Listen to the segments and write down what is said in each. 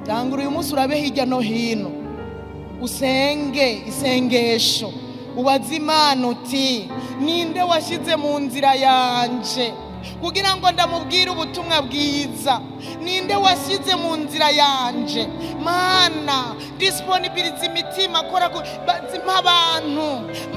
Tangura uyu munsi urabe hirya no hino, usenge isengesho, ubaze Imana uti ninde washyize mu nzira yanje kugira ngo ndamubwire ubutumwa bwiza? Ninde washyize mu nzira yanje? Mana, disponibiliza imitima, kora mpa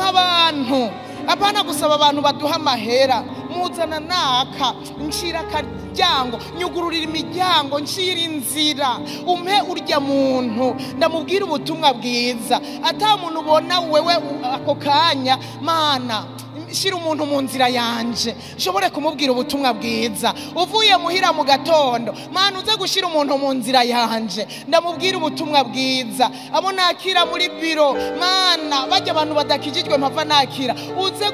abantu, apana gusaba abantu baduha amahera. Muzana naka, nshira akaryango, nyugururira imiryango, nshira inzira, umpe urya muntu ndamubwira ubutumwa bwiza. Ata muntu ubona wewe ako kanya, Mana, shira umuntu mu nzira yanje nshobore kumubwira ubutumwa bwiza. Uvuye muhira mu gatondo, Mana, uze gushyira umuntu mu nzira yanje ndamubwira ubutumwa bwiza. Abo nakira muri biro, Mana, bajya abantu badakijijwe mpava nakira, uze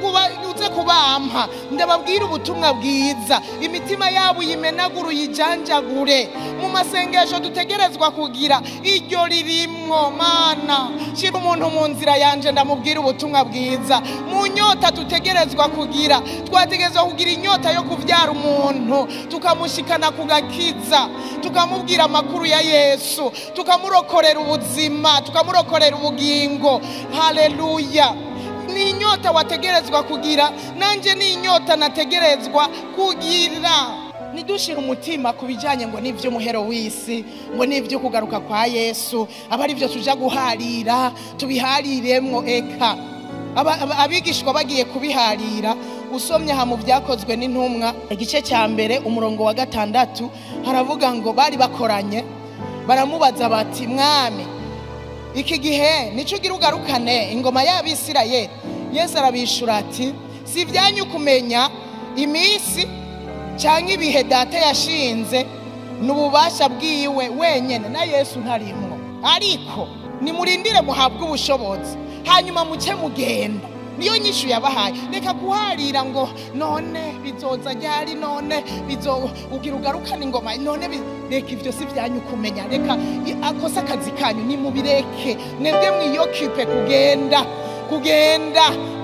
kubampa ndababwira ubutumwa bwiza. Imitima yabo uyimenagure, uyijanjagure. Mu masengesho dutegerezwa kugira iryo ririmwo: Mana, shira umuntu mu nzira yanje ndamubwira ubutumwa bwiza. Mu nyota dutegerezwa kugira, twategerezwa kugira inyota yo kubyara umuntu, tukamushikana ku gakiza, tukamubwira amakuru ya Yesu, tukamurokorera ubuzima, tukamurokorera ubugingo. Haleluya! Ni inyota wategerezwa kugira, nanjye ni inyota nategerezwa kugira. Ntidushire umutima ku bijyanye ngo n'iby'umuhero w'isi, ngo n'ibyo kugaruka kwa Yesu, aba ari byo tuja guharira, tubihariremwo. Eka, abigishwa bagiye kubiharira. Usomye aha mu Byakozwe n'Intumwa igice cya 1 umurongo wa 6, haravuga ngo bari bakoranye, baramubaza bati: "Mwami, iki gihe nicyo ugira ugarukane ingoma y'Abisirayeli?" Yesu arabishura ati: "Si ibyanyu kumenya iminsi cyangwa ibihe Data yashinze n'ububasha bwiwe wenyine." Na Yesu ntarimwo. "Ariko nimurindire muhabwe ubushobozi, hanyuma muce mugenda." Niyo nyishu yabahaye. Reka kuharira ngo none bizoza ryari, none bizo ugira ugarukane ingoma none reka, ibyo si byanyu kumenya. Reka akose akazi kanyu, nimubireke. Mwebwe mwiyokipe kugenda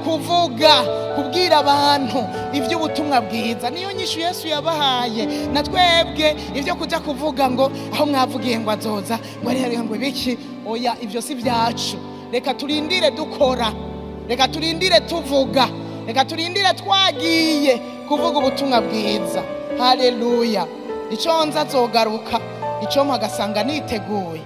kuvuga, kubwira abantu iby'ubutumwa bwiza. Niyo nyishu Yesu yabahaye. Na twebwe ibyo kujya kuvuga ngo aho mwavugiye ngo azoza, ngo ari ngo ibiki, oya, ibyo si byacu. Reka turindire dukora, reka turindire tuvuga, reka turindire twagiye kuvuga ubutumwa bwiza. Haleluya! Icyo nza azogaruka, icyo mpagasanga niteguye.